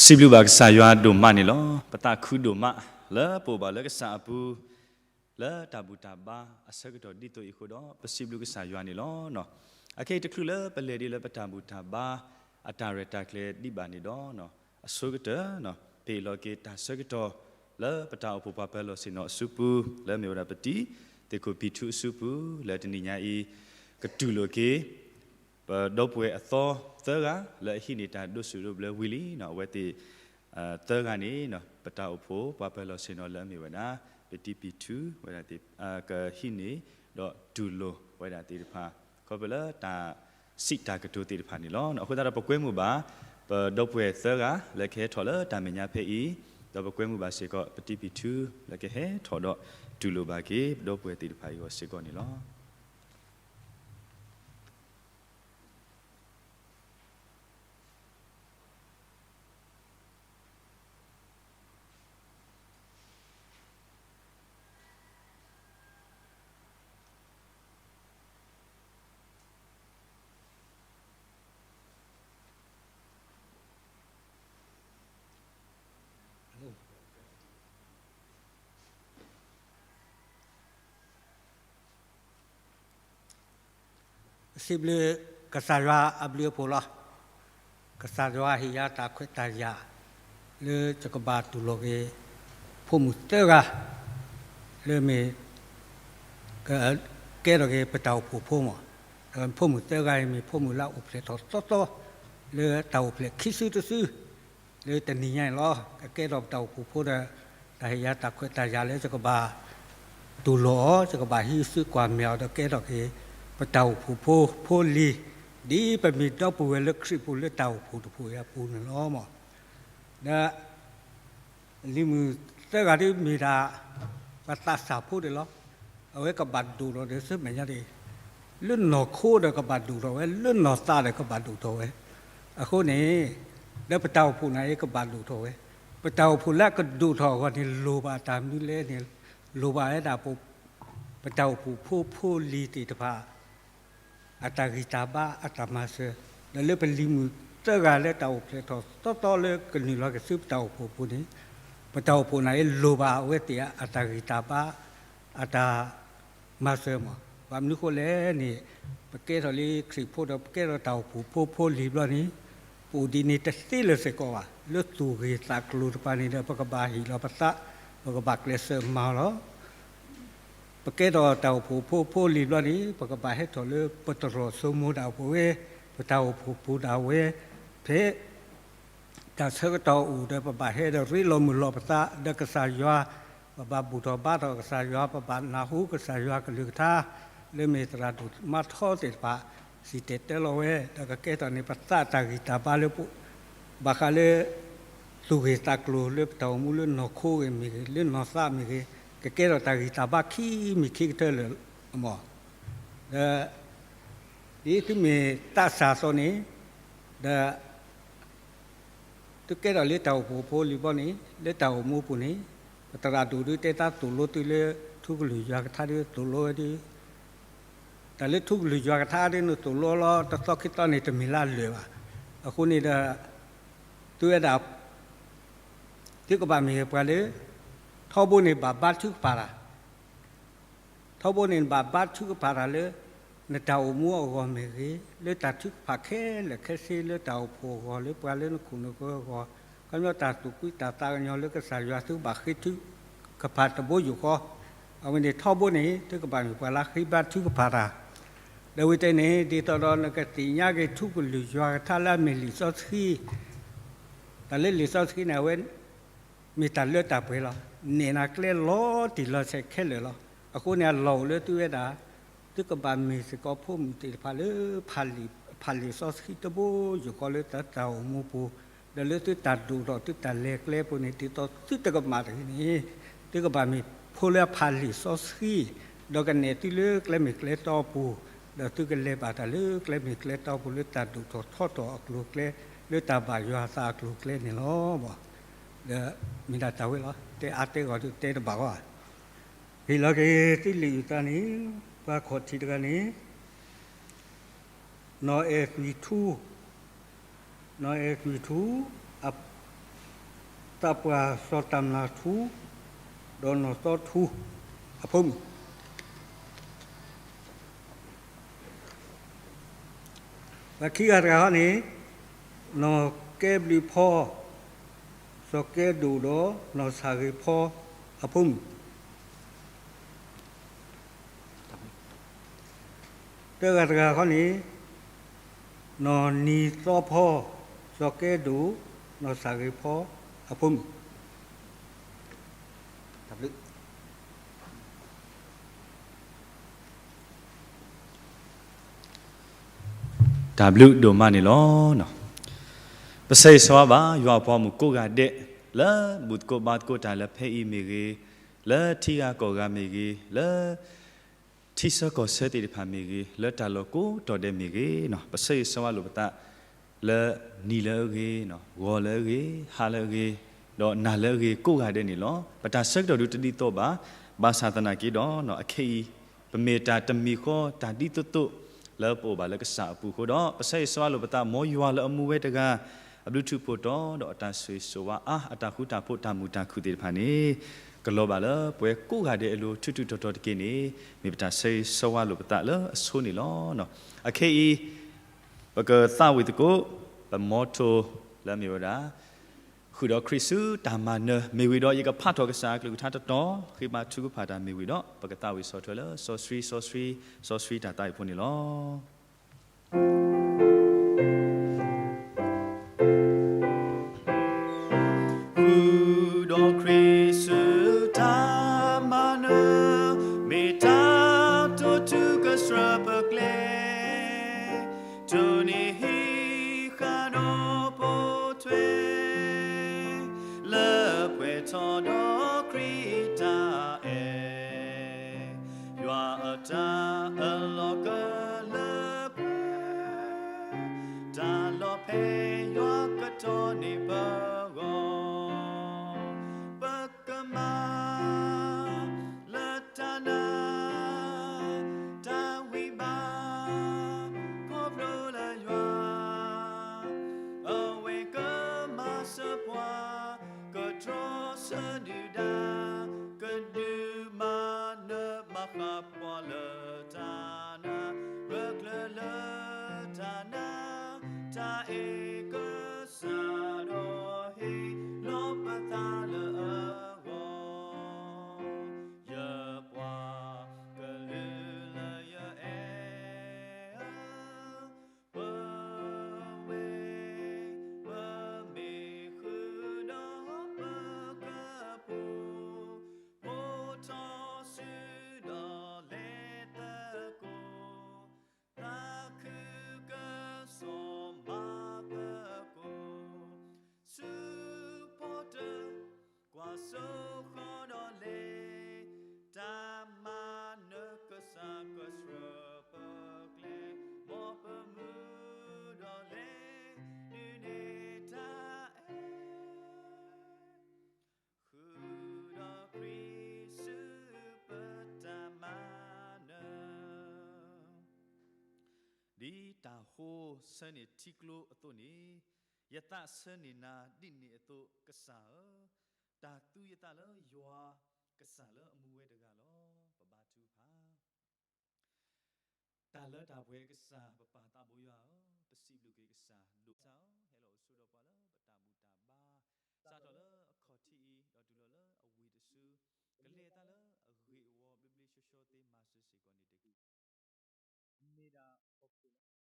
စံးဘျုးဘၣ်ကစၢ်ယွၤဒိၣ်မးန့ၣ်လီၤ. ပသးခုဒိၣ်မး လၢပအိၣ်ဘၣ်လၢကစၢ်အပူၤ လၢတၢ်ဘူၣ်တၢ်ဘါအဆၢကတီၢ်ဒ်သိးအံၤအဃိဒီး ပစံးဘျုးကစၢ်ယွၤန့ၣ်လီၤ. အခဲအံၤတချုးလၢပလဲၤဒ်လၢပတၢ်ဘူၣ်တၢ်ဘါ အတၢ်ရဲၣ်တၢ်ကျဲၤဒံးဘၣ်န့ၣ်ဒီး အဆိကတၢၢ် ပဟ့ၣ်လီၤက့ၤတၢ်ဆၢကတီၢ် လၢပတၢ်အိၣ်ဖှိၣ်ပှၤပၢၤလီၢ်ဆ့ၣ်နီၤအစုပူၤ လၢအမ့ၢ်ဝဲဒၣ်ပတံၤသကိးပံၤထူအစုပူၤ လၢတနံၤညါအံၤ ကတူၢ်လိာ်က့ၤ ပဒီပုၢ်ဝဲၢ်အသီသၢဂၤ လၢအဟံးန့ၢ်တၢ်ဒိးဆူၣ်ဒိးဘျၢဝံၤလံ. အဝဲသ့ၣ် သၢဂၤန့ၣ် ပတၢ်အိၣ်ဖှိၣ်ပှၤပၢၤလီၢ်ဆ့ၣ်နီၤလၢအမ့ၢ်ဝဲဒၣ် ပတံၤပံၤထူဝဲဒၣ်သ့ၣ် ကဟံးန့ၢ် ဒီးတူၢ်လိာ်ဝဲဒၣ်သ့ၣ်တဖၣ် ခီဖျိလၢတၢ်စံးတၢ်ကတိၤသ့ၣ်တဖၣ်န့ၣ်လီၤ. အဃိသတးဒီးပကွဲမုာ်ဘၣ် ပဒီပုၢ်ဝဲၢ်သၢဂၤ လၢကဟဲထီၣ်လၢတၢ်မဲာ်ညါဖဲအံၤ, ဒီးပကွဲမုာ်ဘၣ်စ့ၢ်ကီး ပတံၤပံၤထူ လၢကဟဲထီၣ်ဒီး တူၢ်လိာ်ဘၣ်က့ၤ ပဒီပုၢ်ဝဲၢ်သ့ၣ်တဖၣ်အံၤအဂီၢ်စ့ၢ်ကီးန့ၣ်လီၤ. စံးဘျုးကစၢ်ယွၤအဘျုးအဖှိၣ်လီၤ. ကစၢ်ယွၤဟ့ၣ်ယၤတၢ်ခွဲးတၢ်ယာ် လၢယကဘၣ်တူၢ်လိာ်က့ၤ ဖိမုၣ်သၢဂၤ လၢမ့ၢ် ကကဲထီၣ်က့ၤပတၢ်အိၣ်ဖှိၣ်ဖိမး, ဒီးဖိမုၣ်သၢဂၤအံၤမ့ၢ်ဖိမုၣ်လၢအအိၣ်ဖျဲၣ်ထီၣ်သီသီ လၢတၢ်အိၣ်ဖျဲၣ်ခံစုတစု လၢတနံၤညါအံၤလီၤ. ကကဲထီၣ်ပတၢ်အိၣ်ဖှိၣ်ဖိဒီး တၢ်ဟ့ၣ်ယၤတၢ်ခွဲးတၢ်ယာ်လၢယကဘၣ် တူၢ်လိာ်အီၤ, ယကဘၣ်ဟံးစုကွၢ်မဲာ်အီၤဒီးကဲထီၣ်က့ၤ ပတၢ်အိၣ်ဖှိၣ်ဖိဖိလံၤ, ဒ်ပမ့ၢ်ဒီပုၢ်ဝဲၢ်လၢခရံာ်ဖိလၢတၢ်အိၣ်ဖှိၣ်တဖှိၣ်အံၤအပူၤန့ၣ်လီၤ. ဒီး လံၤမုၣ်သၢဂၤဒ်မ့ၢ်ဒၣ် ပှၤသးစၢ်ဖိဒၣ်လီၤ. အဝဲကဘၣ်ဒိၣ်ထီၣ်ဒီးဆူမဲာ်ညါဒၣ်, လၢနီၢ်ခိဒီးကဘၣ်ဒိၣ်ထီၣ်ဝဲ, လၢနီၢ်သးဒီးကဘၣ်ဒိၣ်ထီၣ်ဝဲ. အဃိန့ၣ် လၢပတၢ်အိၣ်ဖှိၣ်န့ၣ်ကဘၣ်ဒိၣ်ထီၣ်ဝဲ. ပတၢ်အိၣ်ဖှိၣ်လၢအကဒိၣ်ထီၣ်အဂီၢ်န့ၣ် လိၣ်ဘၣ်တၢ်မနုၤလဲၣ်န့ၣ်, လိၣ်ဘၣ်ဝဲဒၣ် ပတၢ်အိၣ်ဖှိၣ်ဖိဖိလံၤသ့ၣ်တဖၣ် အတၢ်ဂံၢ်တၢ်ဘါအတၢ်မၤစၢၤ, ဒီးလၢပလံၤမုၣ်သၢဂၤလၢတၢ်အိၣ်ဖျဲၣ်ထီၣ်သီသီလၢကနုာ်လီၤက့ၤဆူပတၢ်အိၣ်ဖှိၣ်အပူၤန့ၣ်, ပတၢ်အိၣ်ဖှိၣ်န့ၣ်လိၣ်ဘၣ်အဝဲသ့ၣ်အတၢ်ဂံၢ်တၢ်ဘါ အတၢ်မၤစၢၤမး. ဘၣ်မနုၤဃိလဲၣ်န့ၣ်, ပကဲထီၣ်လံခရံာ်ဖိဒီးပကဲထီၣ်တၢ်အိၣ်ဖှိၣ်ဖိဖိလံၤဘျီန့ၣ်, ပအိၣ်ဒ်န့ၣ်တသ့လၢၤစ့ၢ်ကီးဘၣ်. လၢသူၣ်ဂ့ၢ်သးကျိၤတဖၣ်န့ၣ်ဒီး ပကဘၣ်ဟ့ၣ်လီၤပသး, ပကဘၣ်ကျဲးစၢးမၤအီၤလီၤ. ပကဲထီၣ်တၢ်အိၣ်ဖှိၣ်ဖိဖိလံၤဘျီန့ၣ်, ပကဘၣ်ဟဲထီၣ်လၢပတြီၢ်စိမိၤဒၣ်ဝဲ, ပတၢ်အိၣ်ဖှိၣ်ပူၤဒၣ်ဝဲ, ဖဲ တၢ်ဆၢကတီၢ်အိၣ်ဒီး ပဘၣ်ဟဲဒီးရ့လိာ်မုာ်လိာ်ပသးဒီးကစၢ်ယွၤ, ပဘၣ်ဘူၣ်ထီၣ်ဘါထီၣ်ကစၢ်ယွၤ, ပဘၣ်နၢ်ဟူကစၢ်ယွၤကလုၢ်ကထါ, လၢမ့ၢ်သရၣ်ဒိၣ်မါထီသ့ၣ်တဖၣ် စံၣ်တဲၤတဲလီၤဝဲ, ဒီးကကဲထီၣ်န့ၢ်ပသးတၢ်ဂံၢ်တၢ်ဘါလၢ ဘၣ်ဃးလၢ သူၣ်ဂ့ၢ်သးကျိၤလၢပတၢ်အိၣ်မူလၢနီၢ်ခိဂ့ၤမ့ၢ်ဂ့ၤ, လၢနီၢ်သးမ့ၢ်ဂ့ၤ, ကကဲထီၣ်တၢ်ဂံၢ်တၢ်ဘါခံမံၤခံကတၢၢ်လၢ မး, ဒီး ဒ်သုမ့ၢ်သးစၢ်အသိးန့ၣ်, ဒီး သုကဲထီၣ်လၢတၢ်အိၣ်ဖှိၣ်ဖိလံၤဘျီန့ၣ်, လၢတၢ်အိၣ်မူပူၤန့ၣ်, ပသရၣ်ဒိၣ်ဒုးတဲတၢ်သိၣ်လိသုလၢ ထူကလုၢ်ယွၤကထါဒုးသိၣ်လိဝဲဒုး, တၢ်လၢထူကလုၢ်ယွၤကထါဒုးနသိၣ်လိလီၤ တသီခံသီန့ၣ် တမ့ၢ်လၢအလၢာ်ဘၣ်. အဃိန့ၣ်ဒီး သုဝဲဒၣ် သုကဘၣ်မ့ၢ်ပှၤလၢ ထီဘိန့ၣ်ဘၣ်ဘါထုကဖၣ်တၢ် ထီဘိန့ၣ်ဘၣ်ဘါထုကဖၣ်တၢ်လၢ နတၢ်အိၣ်မူအဂီၢ်မ့ၢ်ဂ့ၤ, လၢတၢ်ထုကဖၣ်ခဲလၢာ်ခဲဆ့ လၢတၢ်အိၣ်ဖှိၣ်အဂီၢ်, လၢပှၤလၢနခိၣ်နူာ်အဂီၢ်, ခီပညီတၢ်သူၣ်ဖှံတၢ်သးကညီၤလၢကစၢ်ယွၤ သုကဘၣ်ဃ့ထုကဖၣ်တဘိယူၢ်ဃီ, အဝဲန့ၣ်ထီဘိန့ၣ် သုကဘၣ်မ့ၢ်ပှၤလၢဃ့ဘါထုကဖၣ်တၢ် ဒီးဝံၤတဲန့ၣ် ဒ်သိးဒီးနကသ့ၣ်ညါက့ၤထူကလုၢ်ယွၤကထါလၢအမ့ၢ်လံာ်စီဆှံ, တၢ်လၢလံာ်စီဆှံန့ၣ် အဝဲ မ့ၢ်တၢ်လၢတၢ်ပှဲၤလီၤ. နဲၣ်နၤကျဲလီၤတံၢ်လီၤဆဲးခဲလၢာ်လီၤ. အဃိန့ၣ် အလီၢ်အိၣ်လၢသုဝဲဒၣ် သုကဘၣ်မ့ၢ်စ့ၢ်ကီးဖိမုၣ်သ့ၣ်တဖၣ်လၢ ဖးလံာ်စီဆှံတဘိယူၢ်ဃီလၢတၢ်အိၣ်မူပူၤ, ဒီးလၢသုတၢ်ဒိၣ်ထီၣ်သုတၢ်လဲၤကျဲပူၤန့ၣ် ဒ်သိးသုတကမၣ်တဂ့ၤန့ၣ်, သုကဘၣ်မ့ၢ်ဖိလၢအဖးလံာ်စီဆှံ, ဒီးကနဲၣ်သုလၢကျဲမ့ၢ်ကျဲတီပူၤ, ဒီးသုကလဲၤဘၣ်တၢ်လၢကျဲမ့ၢ်ကျဲတီပူၤ လၢတၢ်ဒိၣ်ထီၣ်ထီထီၣ်အကျိၤအကျဲ, လၢတၢ်ဘၣ်ယွၤအသးအကျိၤအကျဲန့ၣ်လီၤ. ဒီးမ့ၢ်ဒၣ်တၢ်ဝဲလီၤ. တဲအါတဲဂီၢ်ဒုးတဲတဘၣ်ဘၣ်. ဟ့ၣ်လီၤက့ၤသုလံာ်အုၣ်သးန့ၣ်, ပှၤခီၣ်ထံးတဂၤန့ၣ် နီၢ်အဲၣ်ကွံၢ်ထူ, နီၢ်အဲၣ်ကွံၢ်ထူ, အ, သးပှၢ်စီၤတၢ်မျၢ်ထူ, ဒီးနီၢ်သီထူအဖိမုၣ်. ခံဂၤတဂၤဃီန့ၣ်, နီၢ်ကဲဘျုးဖီ, စီၤကဲဒိၣ်ဒီးနီၢ်ဆၣ်ဂ့ၤဖီအဖိမုၣ်. သၢဂၤတဂၤဃီန့ၣ်, နီၢ်နံၤသီဖီ, စီၤကဲဒိၣ်, နီၢ်ဆၣ်ဂ့ၤဖီအဖိမုၣ်. တၢ်ဘျုးဒိၣ်မးန့ၣ်လီၤ. ပဆၢဂ့ၤဆၢဝါဘၣ် ယွၤအပှၤမုၣ်ကိးဂၤဒဲး, လၢဘူၣ်သကိးဘါသကိးတၢ်လၢဖဲအံၤမ့ၢ်ဂ့ၤ, လၢထံဂၤကီၢ်ဂၤမ့ၢ်ဂ့ၤ, လၢ ထံဆၢကီၢ်ဆၢသ့ၣ်တဖၣ်မ့ၢ်ဂ့ၤ, လၢတၢ်လီၢ်ကိးတီၤဒဲးမ့ၢ်ဂ့ၤ, ပဆၢဂ့ၤဆၢဝါလိာ်ပသး လၢနံၤလၢအဂ့ၤ, ဂီၤလၢအဂ့ၤ, ဟါလၢအဂ့ၤ, ဒီးနၤလၢအဂ့ၤကိးဂၤဒဲးန့ၣ်လီၤ. ပတၢ်ဆၢကတီၢ်ဒုးတဒ်သိးဘၣ်, ဘၣ်ဆၣ်သနာ်က့ဒီး အခဲအံၤ ပမ့ၢ်တၢ်တမံၤဃီတၢ်ဒ်သိးသိး လၢပအိၣ်ဘၣ်လၢကစၢ်အပူၤအဃိဒီး ပဆၢဂ့ၤဆၢဝါလိာ်ပသး မ်ယွၤလၢအမူဝဲတဂၤ အဘျုးထူးဖှိၣ်တီဒီးအတၢ်ဆိၣ်ဂ့ၤဆိၣ်ဝါအါ အတၢ်ဃူတၢ်ဖိးတၢ်မုာ်တၢ်ခုၣ်သ့ၣ်တဖၣ်န့ၣ် ကလီၤဘၣ်လၢပှၤကိးဂၤဒဲးအလိၤထူးထူးတီၤတီၤတက့ၢ်န့ၣ် မ့ၢ်ပတၢ်ဆၢဂ့ၤဆၢဝါလိာ်ပသးလၢအဆိန့ၣ်လီၤ. အခဲအံၤ ပကသးဝံၣ်သကိး ပ motto လၢအမ့ၢ်ဝဲဒၣ် ဃုာ်ဒီးခရံာ်ဆူတၢ်မၤနၢၤ မ့ၢ်ဝံၤဒီး ယကဖးထီၣ်ကစၢ်အကလုၢ်ကထါတတီၤ ဃ့ဘါထုကဖၣ်တၢ်မ့ၢ်ဝံၤဒီး ပကသးဝံၣ်ဆီၣ်ထွဲလၢစီဆှံ စီဆှံ စီဆှံတၢ်သးဝံၣ်ဖိန့ၣ်လီၤ. ဃုာ်ဒီးခရံာ်ဆူတၢ်မၤနၢၤ မ့ၢ်တၢ်တိာ်ထူကစၢၢ်ပကျဲ တိၢ်နီၣ်ဟံးဃာ်ဒီးပိာ်ထွဲ လၢပှဲၤထီၣ်ဒီးခရံာ်တၢ်အဲၣ် ယွၤအတၢ်အၢၣ်လီၤကလၢပှဲၤ တၢ်လီၢ်ဖဲယွၤကတီၢ်န့ၢ်ပဂီၢ် ပကမၤ လၢတၢ်နာ် တၢ်ဝံဘၣ် ခီဖျိလၢယွၤ အဝဲကမၤစၢၤပှၤ ကတြီဆၢဒုၣ်ဒါ ကဒုးမၤနၢၤဘၣ်ဃးပှၤလၢတၢ်နာ် ဂၢၢ်ကျၢၤလၢတၢ်နာ် တၢ်အဲၣ်ကစၢ်ဒီးဟ့ၣ်လီၤပသးလၢအဂီၢ် ယပှၤကလုာ်လၢယအဲၣ်ဧၢ ပဝဲ ပမ့ၢ်ဃုာ်ဒီးပကပူၤ ပိာ်ထီၣ်စုဒီးလဲၤသကိး သးခုကစီၣ်မၤသကိး ဆူဖီတၢၣ် ကွၢ်စိဃီဒီးလဲၤ တၢ်မၤနၢၤကစၢ်ကဆှၢပကျဲ မ်ပမုၢ်ဒီးလဲၤ ဒုးနဲၣ်တၢ်အဲၣ် ဃုာ်ဒီးခရံာ်ဆူပတၢ်မၤနၢၤ ဒ်တၢ်ဟိဆၢန့ၢ်ထံကျိအသိးန့ၣ် ယသးဆၢန့ၢ်နၤဒ်န့ၣ်အသိး ကစၢ်ဧၢ, တၢ်သူယသးလၢယွၤကစၢ်လၢအမူဝဲတဂၤလီၤ. ပဘါထုကဖၣ်. တၢ်လၢတၢ်ပှဲၤကစၢ် ပပၢ်သးဘိယွၤဧၢ, ပစံးဘျုးက့ၤကစၢ်ဒိၣ်မး. ကစၢ်ဧၢ, ဟဲလီၤအိၣ်ဆိးဒီးပှၤလၢပတၢ်ဘူၣ်တၢ်ဘါ, စးထီၣ်လၢအခီၣ်ထံးအံၤ ဒီးတုၤလီၤလၢအဝ့ၢ်တစု, ကလဲၤတၢ်လၢအဂ့ၤအဝီ ဘျ့ဘျ့ဆှီဆှီသ့မၤစၢၤစ့ၢ်ကီးန့ၣ်တက့ၢ်. မ့ၢ်ဒၣ်ဟီၣ်ခိၣ်လီၤ.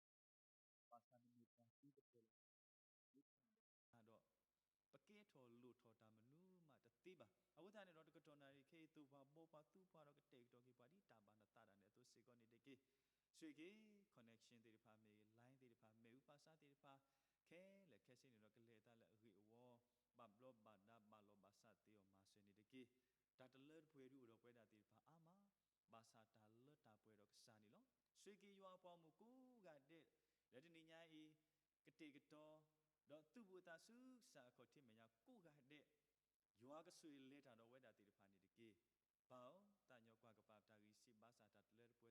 ဘၣ်ဆၣ်နမ့ၢ်တၢ်သံသတြီၤလီၤ. ဒီး ပကဲထီၣ်လိၣ်ထီၣ်တၢ်မနုၤမးတသ့ဘၣ်. အဃိသတးန့ၣ်ဒီး တကတီၢ်နၣ်ရံၣ်ခဲအံၤ သိၣ်ပှၤဘီပှၤသူပှၤဒီးကတဲာ်ကတီၤက့ၤပှၤဒ်တၢ်ဘၣ်နသးဒၣ်န့ၣ်အသိးစ့ၢ်ကီးန့ၣ်တက့ၢ်. ဆိၣ်ဂ့ၤက့ၤ connection သ့ၣ်တဖၣ်မ့ၢ်ဂ့ၤ line သ့ၣ်တဖၣ် မ့ၣ်အူပါစါသ့ၣ်တဖၣ် ခဲလၢာ်ခဲဆ့န့ၣ်ဒီး ကလဲၤတၢ်လၢအဂ့ၤအဝီ ဘၣ်ဘျီးဘၣ်ဒါ ဘၣ်လီၤဘၣ်စးသ့အီၤမၤစၢၤန့ၣ်တက့ၢ်. တၢ်တလၢတပှဲၤဒုးအိၣ်ဒီးပဝဲဒၣ်သ့ၣ်တဖၣ်အါမး, ဘၣ်ဆၣ်တၢ်လၢတၢ်ပှဲၤဒီးကစၢ်န့ၣ်လီၤ. ဆိၣ်ဂ့ၤက့ၤယွၤအပှၤဂီၢ်မုၢ်ကိးဂၤဒဲး လၢတနံၤညါအံၤ ကတဲာ်ကတီၤ ဒီးသူၣ်ဘီၣ်သးဆူကစၢ်အခီၣ်ထံးမဲာ်ညါကိးဂၤဒဲး, ယွၤကဆိၣ်ဂ့ၤလဲၤတၢ်ဒီးဝဲဒၣ်သ့ၣ်တဖၣ်န့ၣ်တက့ၢ်. ပၢ်ဧၢ, သးညီကွၢ်ကပၤပတၢ်ဂံၢ်စၢ်ဘါစၢ်တၢ်တလၢတပှဲၤသ့ၣ်